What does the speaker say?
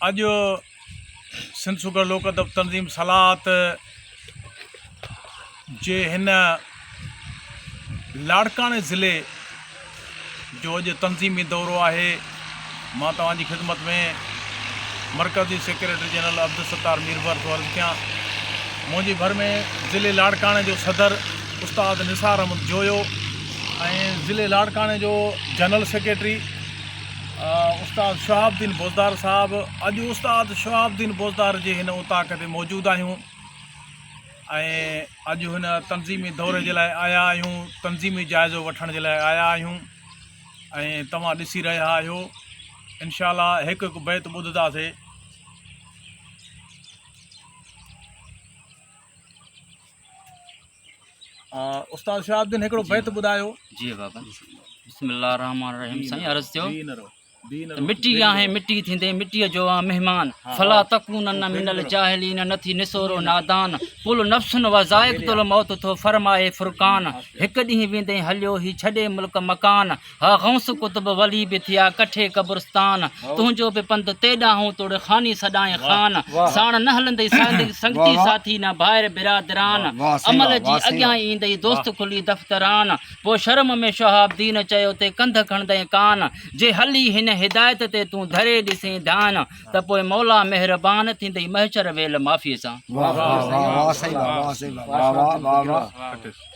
اڄ سنڌ سگهڙ لوڪ ادب تنظيم سلات جي هن لاڙڪاڻي ضلعي جو اڄ تنظيمي دورو آهي. مان توهان جي خدمت ۾ مرڪزي سيڪريٽري جنرل عبدالستار ميربحر ٿو عرض ڪيان. منهنجي ڀر ۾ ضلعي لاڙڪاڻي جو صدر استاد نثار احمد جويو ۽ ضلعي لاڙڪاڻي جو جنرل سيڪريٽري استاد شهاب الدين بوزدار صاحب. اڄ استاد شهاب الدين بوزدار جي هن اوطاق تي موجود آهيون. ۽ اڄ هن تنظيمي دوري جي لاء آيا آهيون تنظيمي جائزو وٺڻ جي لاء آيا آهيون ۽ توهان ڏسي رهيا آهيو انشاء الله هڪ هڪ بيت ٻڌنداسي. استاد شهاب الدين هڪڙو بيت ٻڌايو. جي بابا بسم الله الرحمن الرحيم سائين عرض ٿيو ته مٽي آهين مٽي ٿيندين مٽيء جو آن مهمان فلا تڪونن من الجاهلين نه ٿي نسورو نادان ڪل نفس وذائقة الموت ٿو فرمائي فرقان هڪ ڏينهن ويندين هليو هي ڇڏي ملڪ مڪان ها غوث قطب ولي به ٿيا ڪٺي قبرستان تنهنجو به پنڌ تيڏاهون توڙي خاني سڏائين خان ساڻ نه هلندئي سنگتي ساٿي نه ڀائر برادران عمل جي اڳيان ايندئي دوست کلي دفتران پوء شرم ۾ شهاب دين چيو تي ڪنڌ کڻندئين ڪان، جي هلي هن هدايت تي تون ڌري ڏسين ڌيان، ته پوء مولا مهربان ٿيندئي محشر ويل معافيء سان. واه واه واه سائين واه واه سائين واه واه واه واه.